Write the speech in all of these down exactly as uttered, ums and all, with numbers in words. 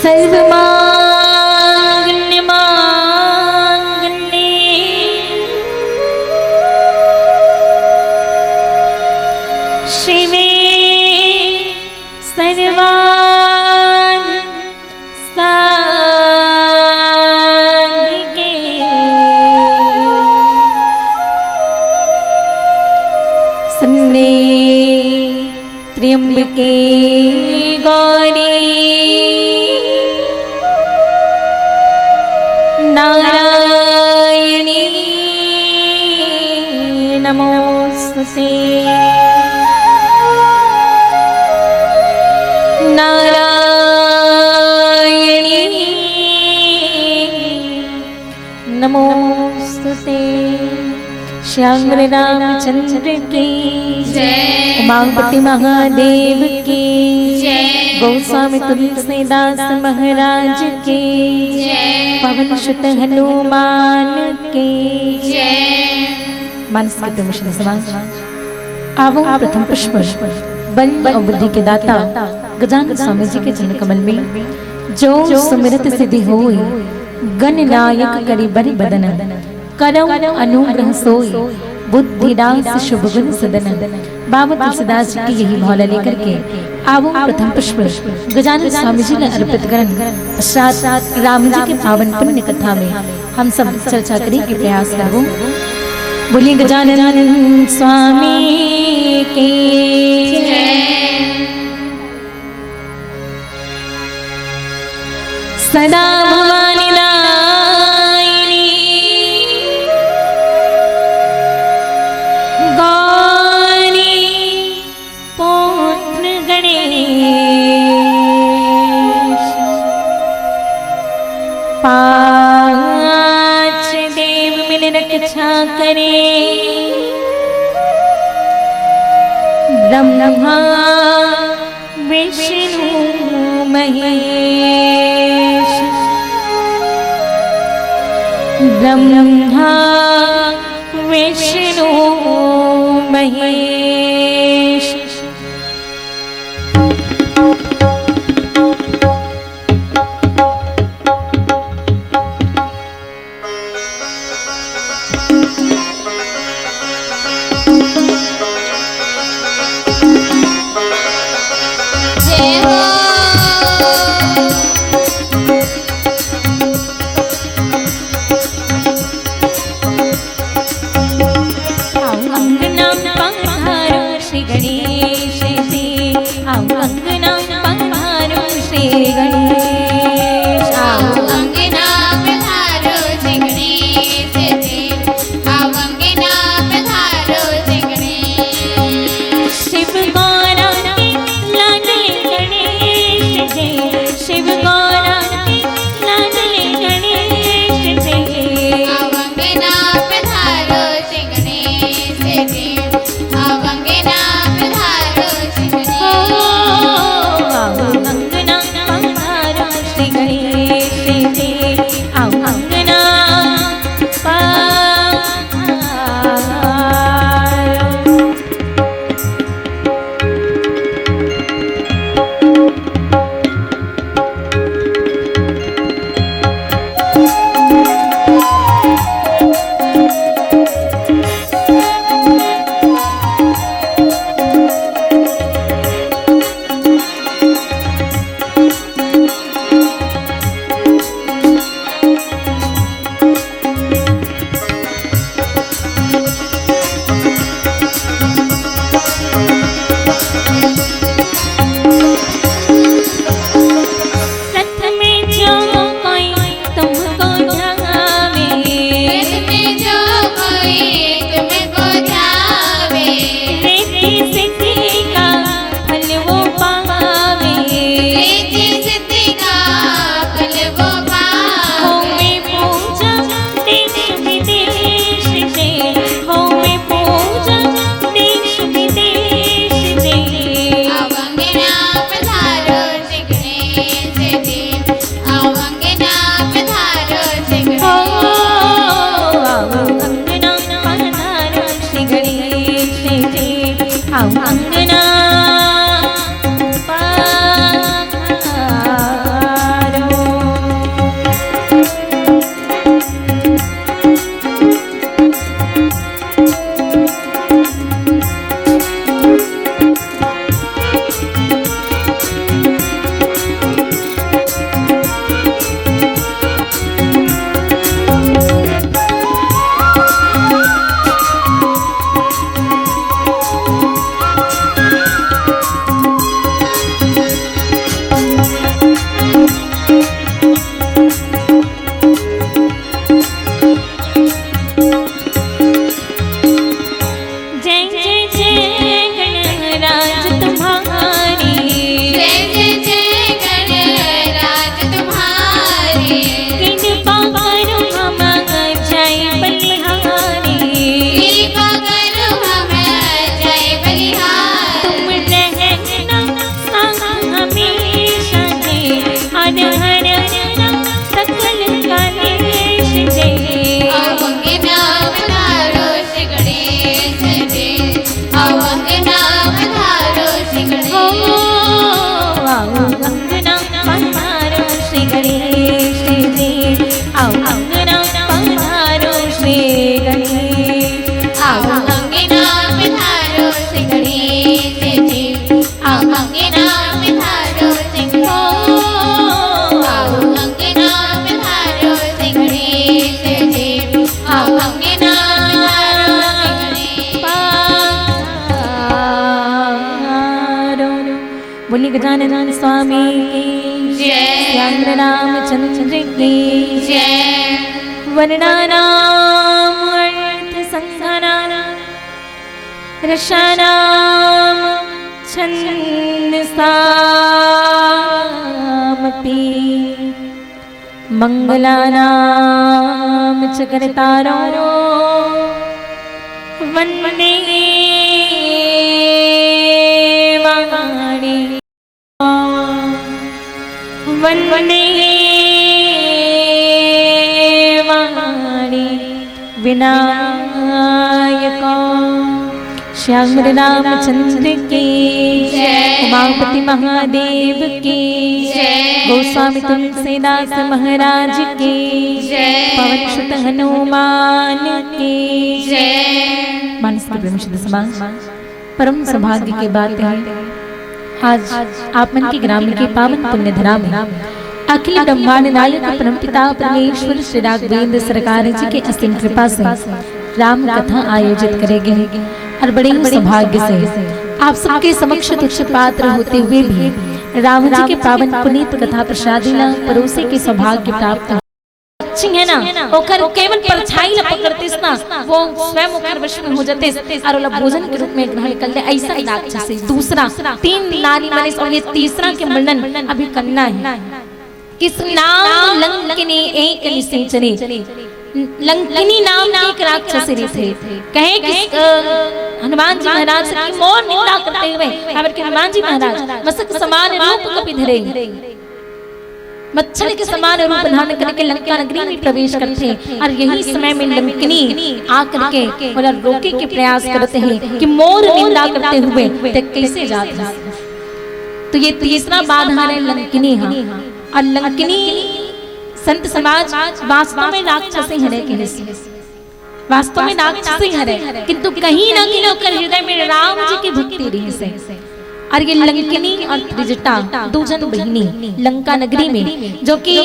सर्वमांगल्य मांगल्ये शिवे सर्वान साधिके शरण्ये त्र्यंबके गौरी नारायणी नमोस्तुते। नारायणी नमोस्तुते। श्याम रामचंद्र की जय। उमापति महादेव की जय। गोस्वामी तुलसीदास महाराज की जय। पवन सुत हनुमान की जय। मानस के प्रमुख समाज आवो प्रथम पुष्प बल और बुद्धि के दाता गजानन स्वामी जी के चरण कमल में। जो सुमिरत सिद्धि होई गण नायक करी बरि बदन। करौ अनुग्रह सोई बुद्धि दास शुभ गुण सदन। बाबा तुलसीदास जी की यही भौला लेकर के आवो प्रथम पुष्प गजानन स्वामी जी ला अर्पित करन। पश्चात राम जी के पावन पुण्य कथा में हम सब चर्चा करे के प्रयास करबो। बोलिए गजानन स्वामी की जय। सदा भवानी दायिनी गौरी पुत्र गणेश। पांच देव मिल रक्षा करे ब्रह्मा विष्णु महेश। ब्रह्मा विष्णु महेश। जय हो। आओ अंगना पधारो श्री गणेश जी, आओ अंगना पधारो श्री गणेश। आओ अंगना पधारो श्री गणेश जी, आओ अंगना पधारो श्री गणेश। शिव गौरा के लाडले गणेश जी, शिव गौरा के लाडले गणेश जी। आओ अंगना पधारो श्री गणेश जी, आओ अंगना पधारो श्री गणेश। ओ, बोलिए गजानन स्वामी की जय। श्याम रामचंद्र की जय। वर्णानाम अर्थ संघानाम रसानाम छंदसामपि मंगलानाम च कर्तारो वन्दे वाणी। वन्दे वाणी विनायक। श्याम रामचंद्र की जय। उमापति महादेव की जय। गोस्वामी तुलसीदास महाराज की जय। पवन सुत हनुमान की जय। मानस के प्रेम शुद्ध समाज, परम सौभाग्य की बात है, आज आप मन के ग्राम के पावन पुण्य धरा में अखिल ब्रह्मांड नायक परमपिता परमेश्वर श्री राघवेंद्र सरकार जी के असीम कृपा से राम कथा आयोजित करे गए और बड़े ही सौभाग्य से आप सबके समक्ष तुच्छ पात्र होते हुए भी राम जी के पावन पुनीत कथा प्रसादी ला परोसे के सौभाग्य प्राप्त। पक्षी है ना, ओकर केवल परछाई ला पकड़तिस ना, वो स्वयं ओकर वश में हो जातिस और ओला भोजन के रूप में ग्रहण कर ले। ऐसा राक्षसी दूसरा तीन नारी मानिस और ये तीसरा के वर्णन अभी करना है। किस नाम लंकिनी एक निसेचनी। लंकिनी नाम की एक राक्षसी रहिथे। कहे कि, अ, हनुमान जी महाराज की मोर निंदा करते हुए, काबर कि हनुमान जी महाराज मसक समान रूप कपि धरे, मच्छर के समान रूप धारण करके लंका नगरी में प्रवेश करते हैं और यही समय में लंकिनी आकर के ओला रोके के प्रयास करते हैं कि मोर निंदा करते हुए ते कैसे जात है। तो ये तीसरा बाधा है लंकिनी हा। और लंकिनी संत समाज वास्तव में राक्षसी हरे के, वास्तव में राक्षसी हरे, किंतु कहीं ना कहीं ओकर हृदय में राम जी की भक्ति रहिसे। और ये लंकिनी और त्रिजटा दो जन बहिनी लंका नगरी में, जो कि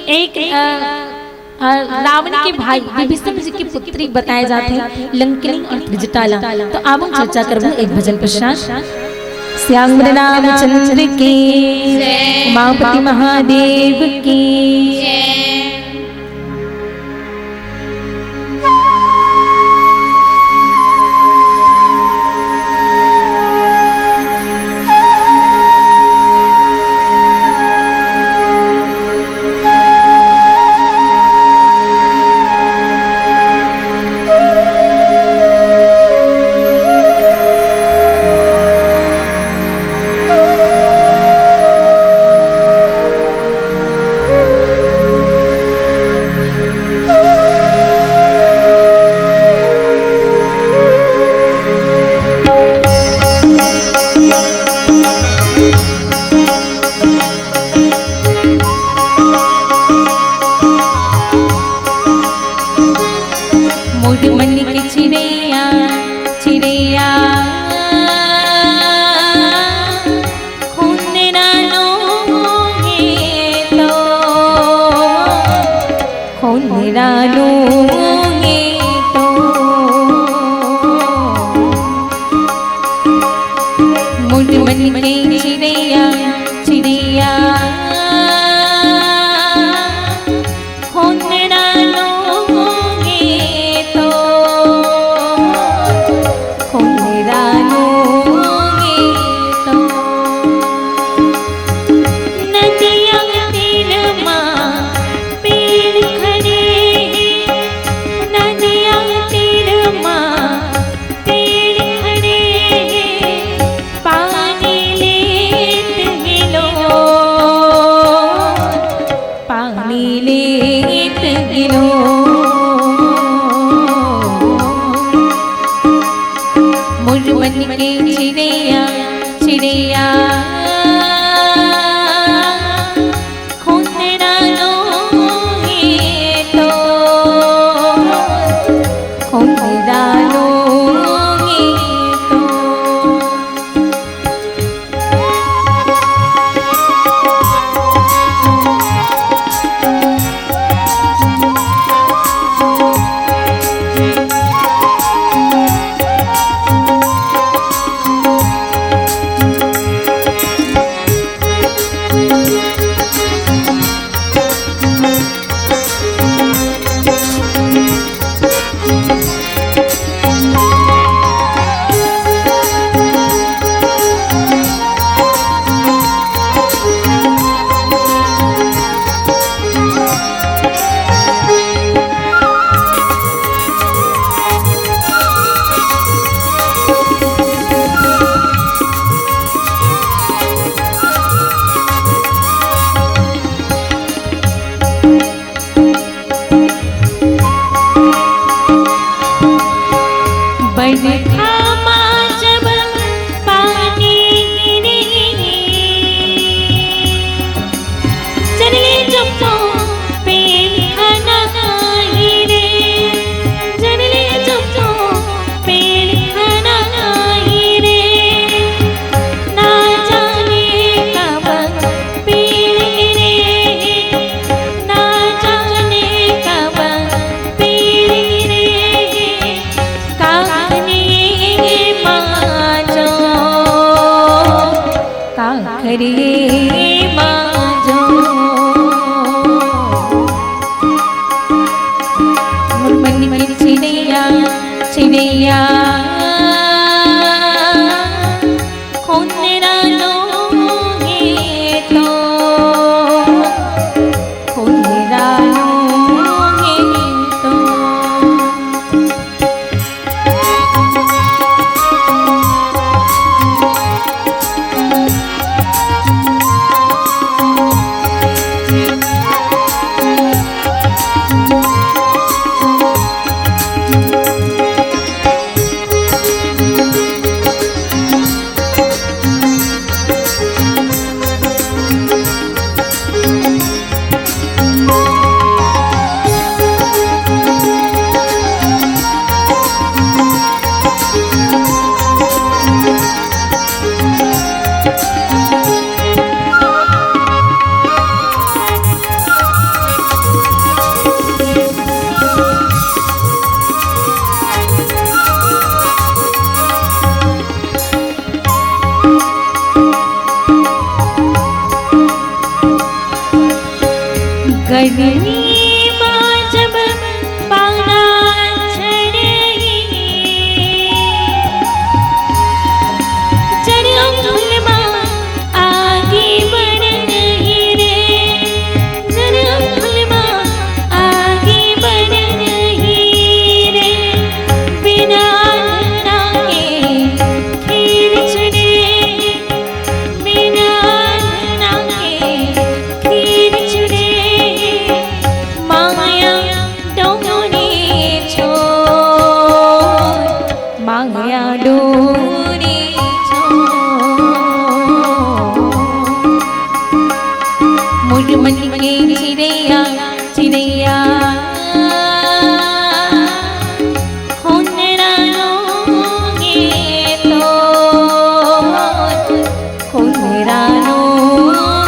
एक, अ, अ, रावण के भाई विभीषण जी की पुत्री बताए जाते हैं लंकिनी और त्रिजटा ला। तो अब हम चर्चा करबो एक भजन पश्चात। श्याम रामचंद्र की जय। उमापति महादेव की जय। करिए माँ जो। मोर मन के चिड़ैया, चिड़ैया, खोंदरा लो गे तो, खोंदरा लो गे तो। गर्मी मा जब पाना झड़ही, जड़ अम्फल मा आगी बरही रे, जड़ अम्फल मा आगी बरही रे, बिना अंगना के खीर चुड़े, बिना अंगना के खीर चुड़े, माया डोरी छोड़, माया डोरी छोड़। मोर मन के चिड़ैया, चिड़ैया, खोंदरा लो गे तो, खोंदरा लो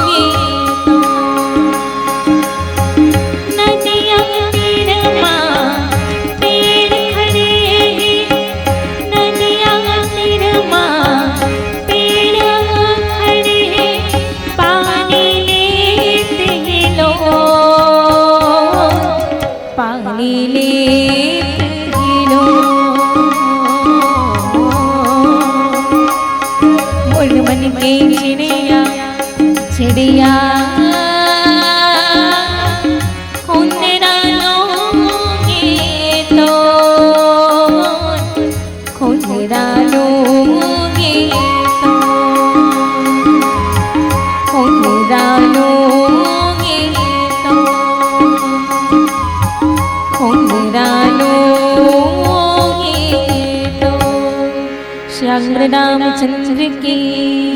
गे तो। नदिया तीर मा पेड़ खड़े हे, नदिया तीर मा पेड़ खड़े हे, पानी लेत हे लो, पानी लेत हे लो। मोर मन के चिड़िया, चिड़िया, खोंदरा लो गे तो, खोंदरा लो गे तो, खोंदरा लो गे तो, खोंदरा लो गे तो। श्री अंग रामचंद्र की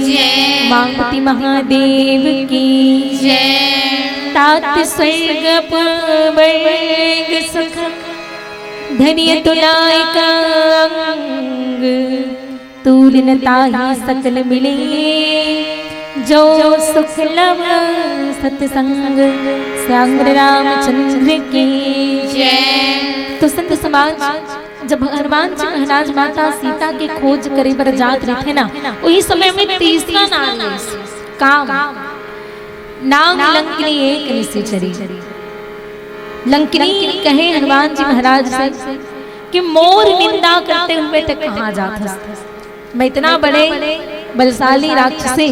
जय। मांगपति महादेव की जय। तात स्वर्ग अपर वर्ग सुख, धनिय तुलाय का अंग, तूल न ताहि सकल मिले, जो सुख लव सतसंग। श्री अंग रामचंद्र की जय। तो संत समाज, जब हनुमान जी महाराज माता सीता के खोज करे बर जात रहिथे ना, उही समय में तीसरा नाग आइस। काम नाग लंकिनी एक निशिचरी। लंकिनी कहे हनुमान जी महाराज से कि मोर निंदा करते हुए तैं कहाँ जात हस? मैं इतना बड़े बलशाली राक्षसी,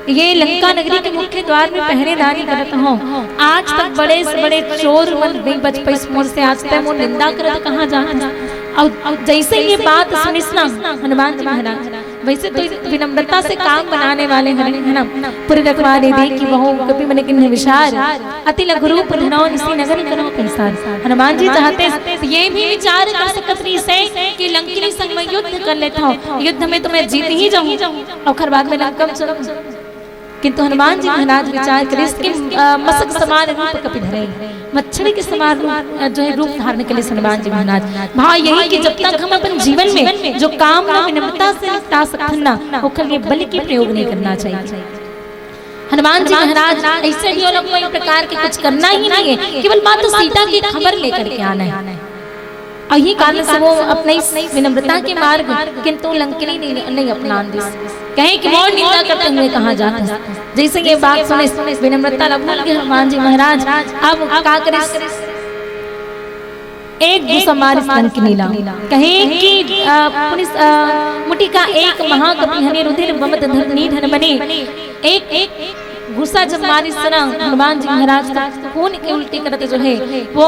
ये लंका नगरी के मुख्य द्वार में पहरेदारी करत हूँ। आज तक बड़े से बड़े चोर मन नइ बच पाइस मोर से, आज तक मोर निंदा करत कहाँ जात हस? अउ जैसे ये बात सुनिस ना हनुमान जी महाराज, वैसे तो विनम्रता से काम बनाने वाले हरे, है ना? पूरे रखवारे देखि बहु कपि मन कीन्ह विचार, अति लघु रूप धरौ निसि नगन करौ पसार। हनुमान जी चाहते तो ये भी विचार कर सकत रहिस हे कि लंकिनी संग मैं युद्ध कर लेता हूँ, युद्ध में तो मैं जीत ही जाऊँ, ओखर बाद में लंका में चल। किंतु हनुमान जी महाराज विचार करिस कि, अ, मसक समान रूप कपि धरे, मच्छरी के समान रूप, अ, जो है रूप धारण करिस हनुमान जी महाराज। भाव यही कि जब तक हम अपन जीवन में जो काम ला विनम्रता से निपटा सकथन ना, ओकर लिए बल के प्रयोग नहीं करना चाहिए। हनुमान जी महाराज ऐसे भी ओला कोई प्रकार के कुछ करना ही नहीं है, केवल माता सीता की खबर लेकर के आना है। अही कारण से वो अपने इस विनम्रता के मार्ग किंतु लंकिनी नहीं, नहीं अपनान दिस। कहे कि मोर निंदा करते हुए कहाँ जात हस। जइसे ये बात सुने, विनम्रता ला भूल गे हनुमान जी महाराज। अब का करिस? एक घुसा मारिस लंकिनी ला। कहे कि, अ, पुनिस, अ, मुटिका एक महाकपि हने रुधिर वमत धरनी धन बने। एक, एक घुसा जब मारिस ना हनुमान जी महाराज, तो खून के उल्टी करत जो हे वो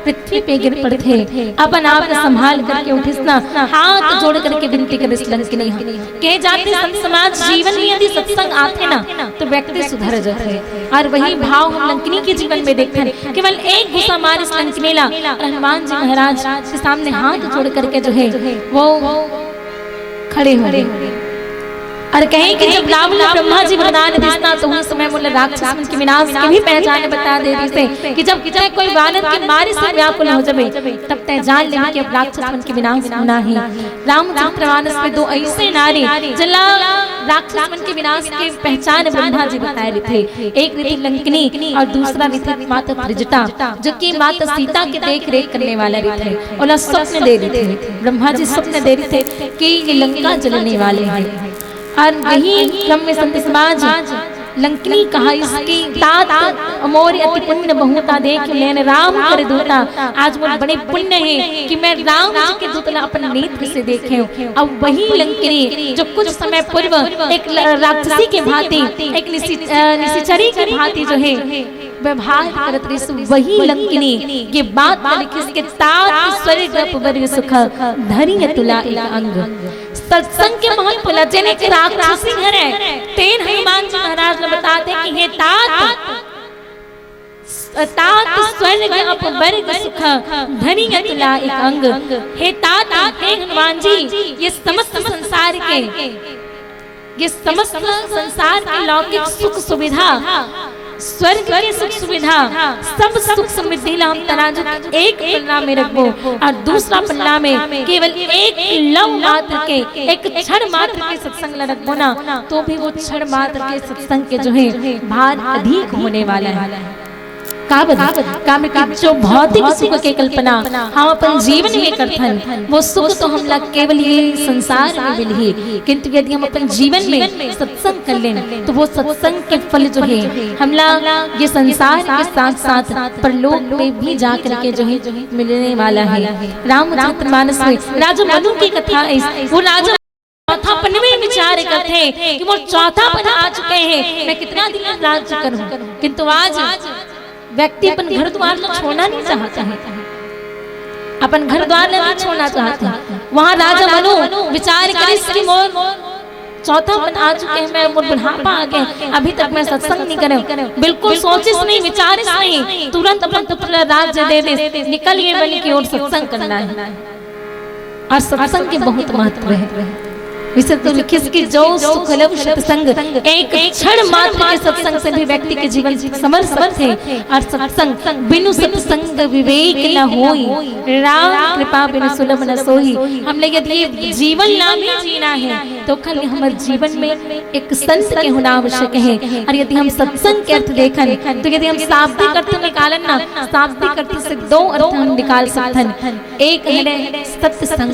पृथ्वी पे गिर पड़थे। अपन आप ला संभाल करके उठिस ना, हाथ जोड़ करके विनती करिस लंकिनी हा। कहे जाथे संत समाज जीवन में यदि सत्संग आथे ना, तो व्यक्ति सुधर जाथे। और वही भाव हम लंकिनी के जीवन में देखथन। केवल एक घुसा मारिस लंकिनी ला और हनुमान जी महाराज के सामने हाथ जोड़ करके जो हे वो खड़े हो गे। और कहे कि जब रावण ला ब्रह्मा जी वरदान दिस ना, तो उही समय मोला राक्षस मन के विनाश के भी पहचान बता दे दिस हे कि जब तैं कोई वानर के मारे से व्याकुल हो जाबे, तब तैं जान लेबे कि अब राक्षस मन के विनाश होना हे। रामचरितमानस में दो ऐसे नारी, जेला राक्षस मन के विनाश के पहचान ब्रह्मा जी बताए रहिथे। एक रहिथे लंकिनी और दूसरा रहिथे माता त्रिजटा, जो कि माता सीता के देख रेख करने वाला रहिथे। ओला स्वप्न दे रहिथे, ब्रह्मा जी स्वप्न दे रहिथे कि ये लंका जलने वाले हे। और वही क्रम में संत समाज लंकिनी कहाइस कि तात मोर अति पुण्य बहुता देखि नैन राम कर दूता। आज मोर बड़े पुण्य हे कि मैं राम जी के दूत ला अपन नेत्र से देखे हूँ। अब वही लंकिनी जो कुछ समय पूर्व एक ल-, राक्षसी के भांति, एक निशि-, अ, निशिचरी के भांति जो हे व्यवहार करत रहिस, वही लंकिनी ये बात लिखिस कि तात स्वर्ग अपवर्ग सुख धरि अतुला एक अंग। सत्संग के महत्व ला जेन एक राक्षसी हरे, तेन हनुमान जी महाराज ला बताथे कि हे तात, तात स्वर्ग अपवर्ग सुख धरि अतुला एक अंग। हे तात, हे हनुमान जी, ये समस्त संसार के, ये समस्त संसार के लौकिक सुख सुविधा, स्वर्ग के सुख सुविधा, सब सुख समृद्धि ला हम तराजू के एक पल्ला में रखबो और दूसरा पल्ला में केवल एक लव मात्र के, एक क्षण मात्र के सत्संग ला रखबो ना, तो भी वो क्षण मात्र के सत्संग के जो हे भार अधिक होने वाला हे। का बता, का में कि जो भौतिक सुख के कल्पना हम अपन जीवन में करथन, वो सुख तो हमला केवल ये संसार में मिलही, किंतु यदि हम अपन जीवन में सत्संग कर लेन, तो वो सत्संग के फल जो हे, हमला ये संसार के साथ-साथ परलोक में भी जा करके जो हे, मिलने वाला हे। रामचरितमानस में राजा मनु की कथा हे, वो राजा चौथापन में विचार करथे कि मोर चौथापन आ चुके हे, मैं कितना दिन राज्य करूं। किंतु आज व्यक्ति अपन घर द्वार ला छोड़ना नहीं चाहता हे, अपन घर द्वार ला नहीं छोड़ना चाहता हे। वहां राजा मनु विचार करिस कि मोर चौथापन आ चुके हे, मैं, मोर बुढ़ापा आ गे, अभी तक मैं सत्संग नहीं करे। बिल्कुल सोचिस नहीं, विचारिस नहीं, तुरंत अपन पुत्र ला राज्य दे दिस, निकल गे वन की ओर सत्संग करना हे। और सत्संग के बहुत महत्व हे। विशेष तो लिखिस कि जो सुख लव सत्संग, एक क्षण मात्र के सत्संग से भी व्यक्ति के जीवन संवर सकथे। और सत्संग बिनु सत्संग विवेक न होई, राम कृपा बिनु सुलभ न सोई। हमला यदि ये जीवन ला भी जीना हे, तो खाली हमर जीवन में एक संत के होना आवश्यक हे। और यदि हम सत्संग के अर्थ देखन, तो यदि हम शाब्दिक अर्थ निकालन ना, शाब्दिक अर्थ से दो अर्थ हम निकाल सकथन। एक हरे सत्संग,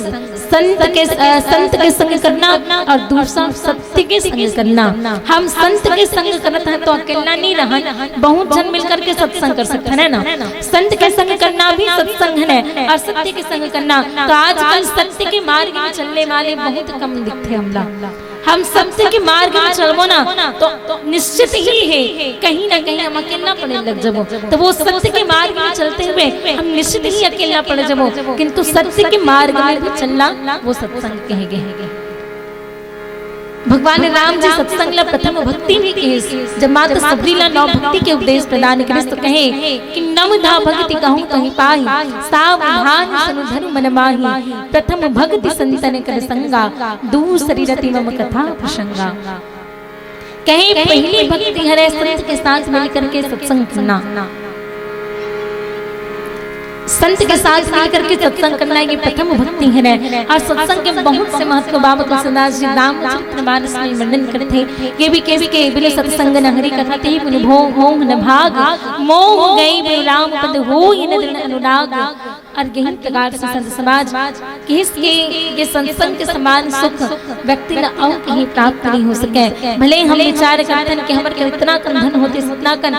संत के, अ, संत के संग करना और दूसरा सत्य के संग करना। हम संत के संग करत हन तो अकेला नहीं रहन, बहुत झन मिलकर के सत्संग कर सकथन, है ना? संत के संग करना भी सत्संग हे और सत्य के संग करना। तो आजकल सत्य के मार्ग में चलने वाले बहुत कम दिखथे हमला। हम सत्य के मार्ग में चलबो ना, तो निश्चित ही हे, कहीं ना कहीं हम अकेला पड़े लग जाबो। तो वो सत्य के मार्ग में चलते हुए हम निश्चित ही अकेला पड़ जाबो, किंतु सत्य के मार्ग में भी चलना वो सत्संग कहे गे हे। भगवान राम जी सत्संग ला प्रथम भक्ति भी किहिस, जब माता सबरी ला नौ भक्ति के उपदेश प्रदान करिस तो कहे कि नवधा भक्ति कहूँ तहि पाही, सावधान सुन धन मन माही। प्रथम भक्ति संतन कर संगा, दूसरी रति मम कथा प्रसंगा। कहे पहली भक्ति हरे संत के साथ मिल करके सत्संग करना, संत के साथ मिल करके सत्संग करना, ये प्रथम भक्ति हरे। और सत्संग के बहुत से महत्व बाबा तुलसीदास जी रामचरित मानस में वर्णन करथे। ये भी कहे कि बिनु सत्संग न हरि कथा, तिहि पुनि भो होहु न भाग, मोह गए बिनु राम पद होई न दृढ़ अनुराग। अउ यही प्रकार से संत समाज किहिस के ये सत्संग के समान सुख व्यक्ति ला अउ कहीं प्राप्त नहीं हो सके। भले हम विचार करथन कि हमर के इतना कन धन होतिस, इतना कन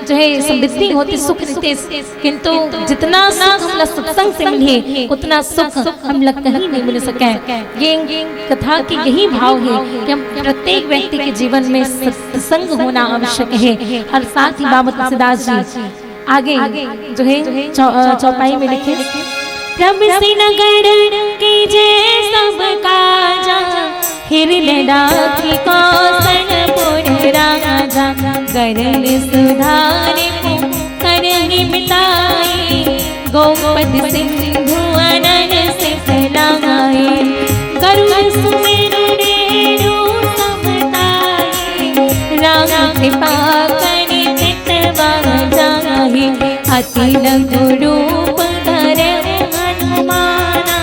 जो है समृद्धि होतिस, सुख रहितिस, किंतु जितना सुख हमला सत्संग से मिलही, उतना सुख हमला कहीं नहीं मिल सके। ये कथा के यही भाव हे कि हम प्रत्येक व्यक्ति के जीवन में सत्संग होना आवश्यक हे। अउ साथ ही बाबा तुलसीदास जी आगे जो है चौ-, अ, चौपाई में लिखे, प्रभु श्रीनगर कीजे सब काजा, हृदय राखि कौशलपुर राजा, गरल सुधारि पुनि करहि मिताई, गोपद सिंधु अनन सित लाए, गरुड़ सुमेरु रेणु समताई, राम कृपा करि चितवा जाहि, अति लघु रूप धरे हनुमाना,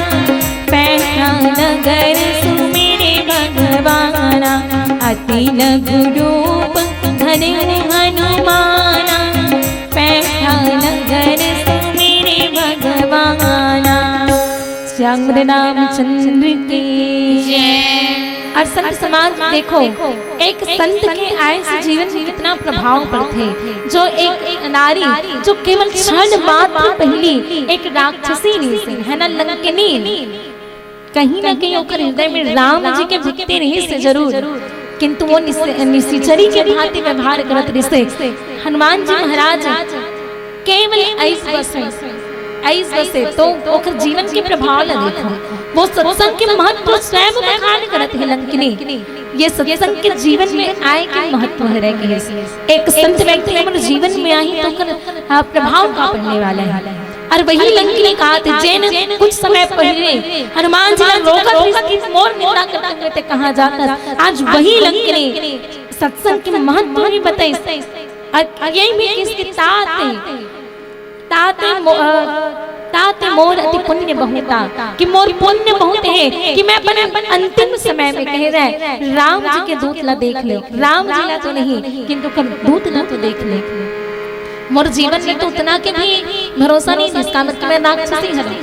पैठा नगर सुमिरि भगवाना, अति लघु रूप धरे हनुमाना, पैठा नगर सुमिरि भगवाना। श्री रामचंद्र की जय। अउ संत समाज देखो, एक संत के आए से जीवन में कितना प्रभाव पड़थे। जो एक नारी, जो केवल क्षण मात्र पहिली एक राक्षसी रहिसे, है ना, लंकिनी, कहीं ना कहीं ओकर हृदय में राम जी के भक्ति रहिसे जरूर, किंतु वो निस-, निशिचरी के भांति व्यवहार करत रहिसे। हनुमान जी महाराज केवल अइस बसे, अइस बसे तो ओकर जीवन के प्रभाव ला देखो। वो सत्संग के महत्व स्वयं बखान करत हे लंकिनी। ये सत्संग के जीवन में आए के महत्व हरे कहिस। एक संत व्यक्ति हमर जीवन में आही तो ओकर, आ, प्रभाव का पड़ने वाला हे। अउ वही लंकिनी कहत हे, जेन कुछ समय पहिले हनुमान जी ला रोकत रहिस कि मोर निंदा करते हुए ते कहाँ जात हस, आज वही लंकिनी सत्संग के महत्व भी बताइस। अउ यही में किहिस कि तात, तात मो-, अ, तात मोर अति पुण्य बहुता, कि मोर पुण्य बहुत हे कि मैं अपन अंतिम समय में, कहे रहे, राम जी के दूत ला देख लेंव, राम जी ला तो नहीं किंतु ओकर दूत ला तो देख लेंव। मोर जीवन में तो उतना के भी भरोसा नहीं हे, इसका मतलब मैं राक्षसी हरँव।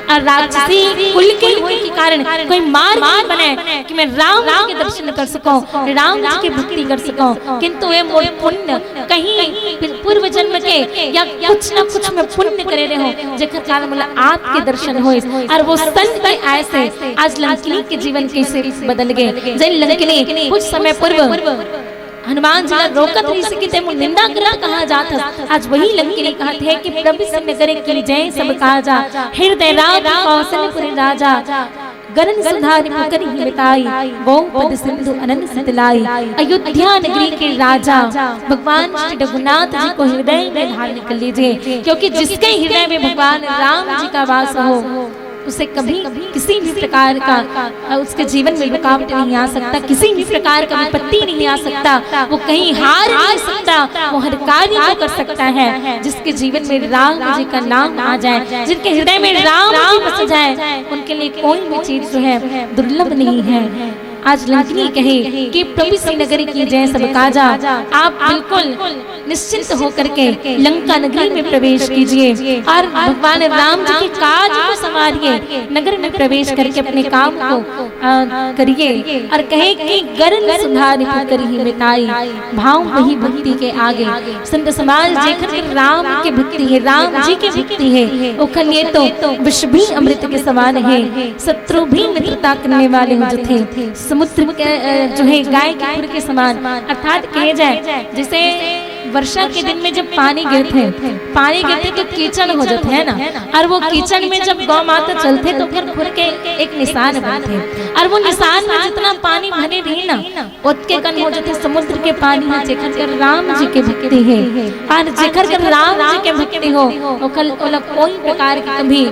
अउ राक्षसी कुल के होए के कारण कोई मार्ग नहीं बने कि मैं राम जी के दर्शन कर सकँव, राम जी के भक्ति कर सकँव, किंतु ये मोर पुण्य कहीं पूर्व जन्म के या कुछ ना कुछ मैं पुण्य करे रहेंव, जेकर कारण मोला आपके दर्शन होइस। अउ वो संत के आए से आज लंकिनी के जीवन कइसे बदल गे। जेन लंकिनी कुछ समय पूर्व हनुमान जी ला रोकत रहिसे कि ते मोर निंदा करत कहाँ जात हस, आज वही लंकिनी कहत हे कि प्रभु श्रीनगर कीजे सब काजा, हृदय राखि कौशलपुर राजा, गरल सुधारि पुनि करहि मिताई, गोपद सिंधु अनन सित लाई। अयोध्या नगरी के राजा भगवान श्री रघुनाथ जी को हृदय में धारण कर लीजिए, क्योंकि जिसके हृदय में भगवान राम जी का वास हो, उसे कभी किसी भी प्रकार का, अ, उसके जीवन में रुकावट नहीं आ सकता, किसी भी प्रकार का विपत्ति नहीं आ सकता, वो कहीं हार नहीं सकता, वो हर कार्य को कर सकता है। जिसके जीवन में राम जी का नाम आ जाए, जिनके हृदय में राम जी बस जाए, उनके लिए कोई भी चीज जो है दुर्लभ नहीं है। आज लंकिनी कहे कि प्रभु श्रीनगर कीजे सब काजा, आप बिल्कुल निश्चिंत होकर के लंका नगरी में प्रवेश कीजिए अउ भगवान राम जी के काज को संवारिए, नगर में प्रवेश करके अपने काम को, अ, करिए। अउ कहे कि गरल सुधारि पुनि करहि मिताई, भाव वही भक्ति के आगे। संत समाज जेकर राम के भक्ति हे, राम जी के भक्ति हे, ओकर लिए तो विष भी अमृत के समान हे, शत्रु भी मित्रता करने वाले हो जथे। समुद्र के, अ, जो है गाय के खुर के समान, अर्थात कहे जाए जैसे वर्षा के दिन में जब पानी गिरथे, पानी गिरथे तो कीचड़ हो जाथे, है ना? अउ वो कीचड़ में जब गौ माता चलथे तो ओकर खुर के एक निशान बनथे, अउ वो निशान में जितना पानी भरे रही ना, ओतके कन हो जाथे समुद्र के पानी ह, जेकर कर राम जी के भक्ति हे। अउ जेकर कर राम जी के भक्ति हो, ओकर, ओला कोई प्रकार के कभी,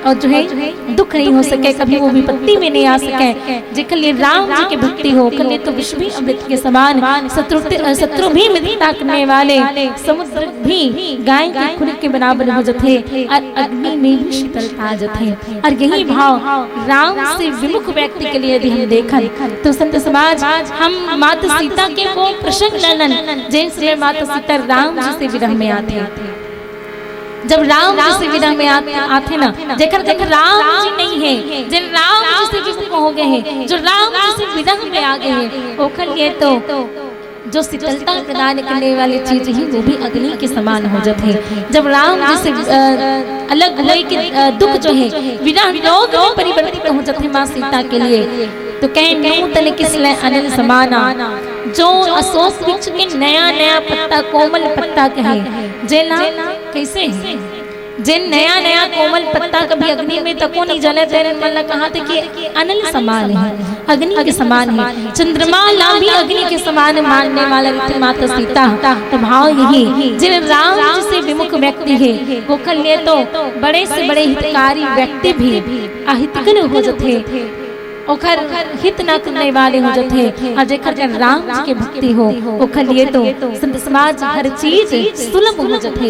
अ, जो है, दुख नहीं हो सके, कभी वो विपत्ति में नहीं आ सके। जेकर लिए राम जी के भक्ति हो, ओकर लिए तो विष भी अमृत के समान, शत्रु, अ, शत्रु भी मित्रता करने वाले, समुद्र भी गाय के खुर के बराबर हो जाथे, अउ अग्नि में भी शीतलता आ जाथे। अउ यही भाव राम से विमुख व्यक्ति के लिए यदि हम देखन, तो संत समाज, हम माता सीता के वो प्रसंग लनन, जेन समय माता सीता राम जी से विरह में आथे। जब राम जी से विरह में आ, आथे ना, जेकर जेकर राम जी नहीं है, जेन राम जी से विमुख हो गए हैं, जो राम जी से विरह में आ गए हैं, ओखर लिए तो जो शीतलता प्रदान करने वाली चीज ही वो भी अग्नि के समान हो जाते हैं। जब राम जी से अ, अलग हुए के अ, दुख जो है विरह रोग में परिवर्तित हो जाते हैं माँ सीता के लिए। तो कहे नूतन किसले अनल समाना, जो अशोक वृक्ष के नया नया पत्ता, कोमल पत्ता कहे, जेला कैसे है, जेन नया नया कोमल पत्ता कभी अग्नि में तको नहीं जले, तेन मन ला कहा थे कि अनल समान है, अग्नि के समान है। चंद्रमा ला भी अग्नि के समान मानने वाला रहिथे माता सीता। तो भाव यही, जिन राम जी से विमुख व्यक्ति है, ओखर लिए तो बड़े से बड़े हितकारी व्यक्ति भी अहितकर हो जथे, ओखर हित न करने वाले हो जथे। और जेकर जन राम जी के भक्ति हो, ओखर लिए तो संत समाज हर चीज सुलभ हो जथे।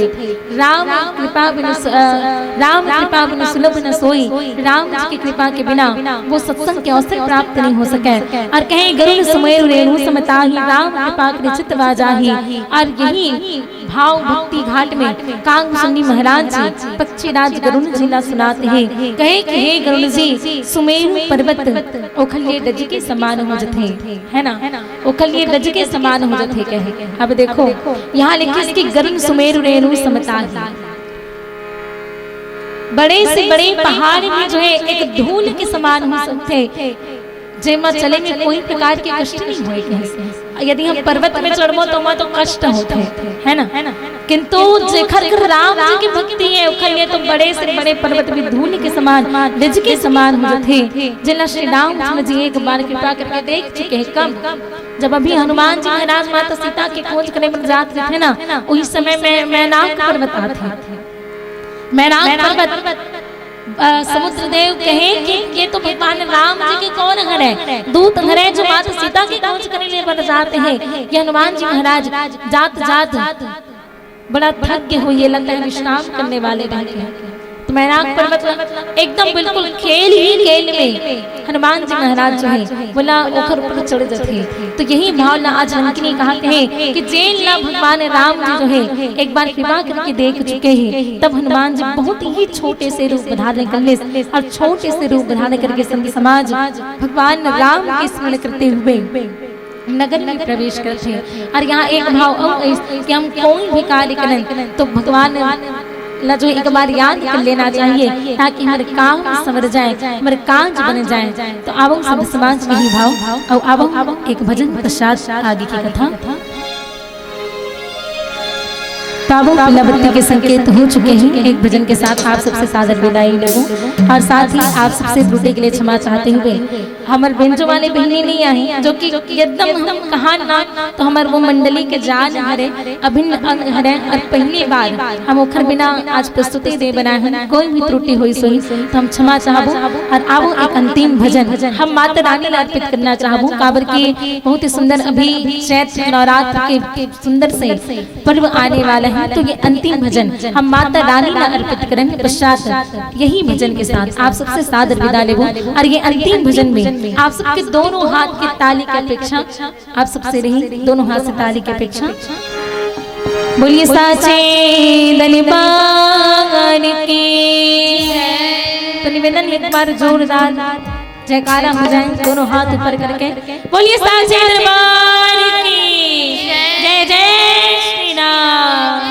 राम कृपा बिनु स-, अ, राम कृपा बिनु सुलभ न सोई। राम जी की कृपा के बिना वो सत्संग के अवसर प्राप्त नहीं हो सके। और कहे गरुड़ सुमेरु रेणु समताही, राम कृपा करे चित वा जाही। और यही भाव भक्ति घाट में काग सुन्नी महाराज जी पक्षीराज गरुड़ जी ला सुनाते हैं, कहे कि हे गरुड़ जी, सुमेरु पर्वत ओखर लिए रज के समान हो जथे, है ना, ओखर लिए रज के समान हो जथे कहे। अब देखो, यहाँ लिखे कि गरुड़ सुमेरु रेणु समताही, बड़े से बड़े पहाड़ भी जो है एक धूल के समान हो सकथे, जेमा चले में कोई प्रकार के कष्ट नहीं होए कहे। यदि हम पर्वत में चढ़बो तो ओमा तो कष्ट होथे, है ना? किंतु जेखर राम जी के भक्ति है, ओखर लिए तो बड़े से बड़े पर्वत भी धूल के समान, रज के समान हो जथे। जेला श्री रामचंद्र जी एक बार कृपा करके देख चुके हैं। कब? जब अभी हनुमान जी महाराज माता सीता के खोज करे बर जात रहिथे ना, उही समय में मैनाक पर्वत आथे। मैनाक पर्वत, अ, समुद्र देव कहे कि ये तो भगवान राम जी के कौन हरे, दूत हरे, जो माता सीता के खोज करे ले बर जाते हैं। ये हनुमान जी महाराज जात जात बड़ा थक गए हो, ये लगता है विश्राम करने वाले रह गए। तो मैनाक पर्वत एकदम बिल्कुल खेल ही खेल में हनुमान जी महाराज जो है, बोला ओखर ऊपर चढ़ जाते हैं। तो यही भावना आज नंदिनी कहा है कि जेन ला भगवान राम जी जो है, एक बार कृपा करके देख चुके हैं, तब हनुमान जी बहुत ही छोटे से रूप धारण कर ले और छोटे से रूप धारण करके संत समाज भगवान राम के स्मरण करते हुए नगर में प्रवेश करथे। और यहाँ एक भाव अउ अइस कि हम कोई भी कार्य करन तो भगवान ला जो एक बार याद कर लेना चाहिए, ताकि हमारे काम संवर जाए, हमारे काज बन जाए। तो आवो संत समाज के ही भाव, अउ आवो एक भजन पश्चात आगे की कथा। तो आवो पीला बत्ती के संकेत हो चुके हैं। एक भजन के साथ आप सबसे सादर विदाई लेबो और साथ ही आप सबसे त्रुटि के लिए क्षमा चाहते हुए हमर बेंजो वाले बहिनी नहीं आही, जो कि एकदम हम कहा ना तो हमर वो मंडली के जान हरे, अभिन्न अंग हरे, और पहली बार हम ओखर बिना आज प्रस्तुति दे बनाए हन। कोई भी त्रुटि होइस होही तो हम क्षमा चाहबो। और आवो एक अंतिम भजन हम माता रानी ला अर्पित करना चाहबो, काबर कि बहुत ही सुंदर अभी चैत्र नवरात्र के सुंदर से पर्व आने वाला है, तो ये अंतिम भजन हम माता रानी ला अर्पित करन। पश्चात यही भजन के साथ आप सबसे सादर विदा लेबो। और ये अंतिम भजन में आप सबके दोनों हाथ के ताली की अपेक्षा आप सबसे रही, दोनों हाथ से ताली की अपेक्षा। बोलिए साचे दरबार की। तो निवेदन, एक बार जोरदार जयकारा हो जाए, दोनों हाथ ऊपर करके। बोलिए साचे दरबार की जय। जय श्री राम।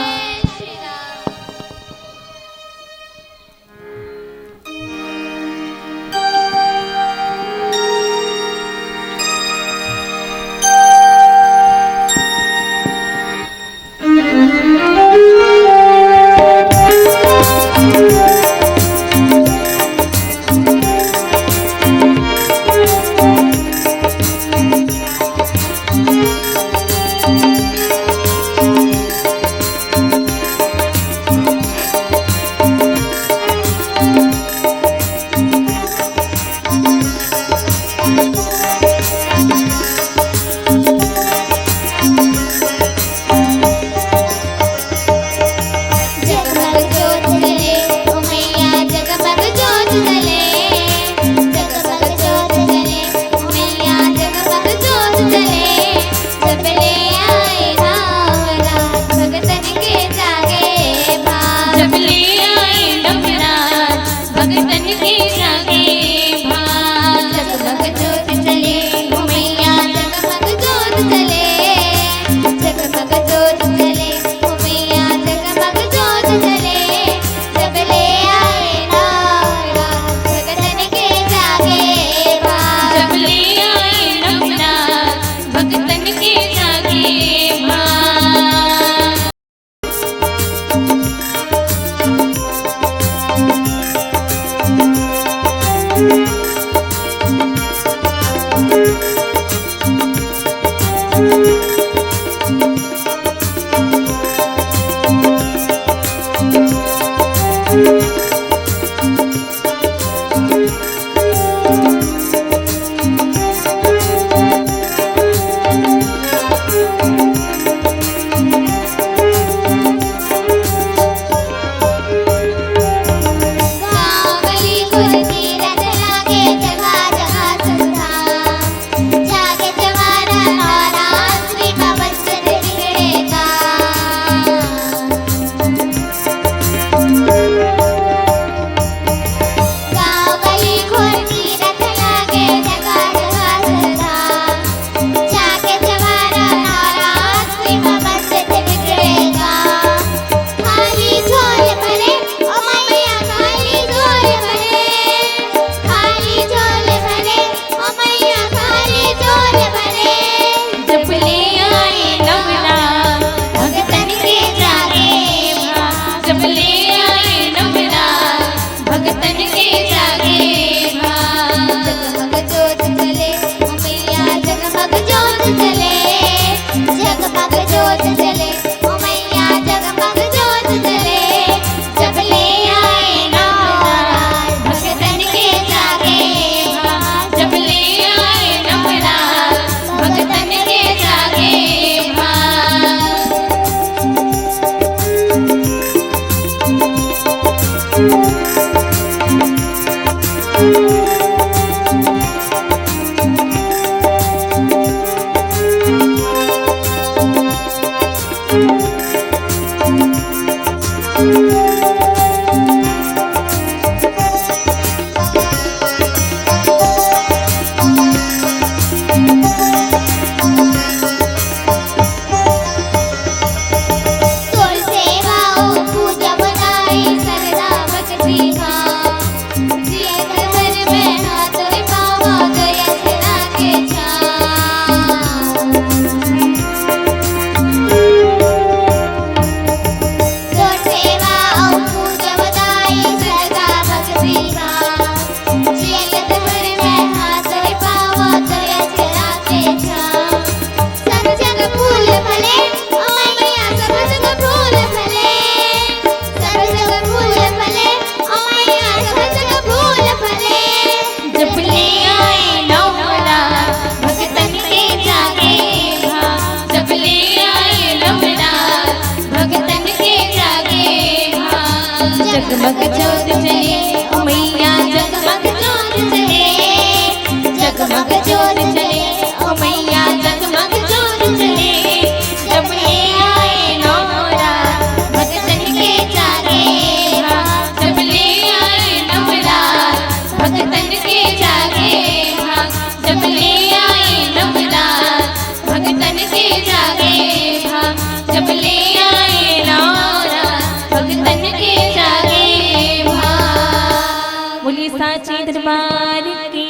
बोलिए साचे दरबार की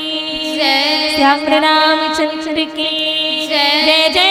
जय। श्याम रामचंद्र की जय। जय जय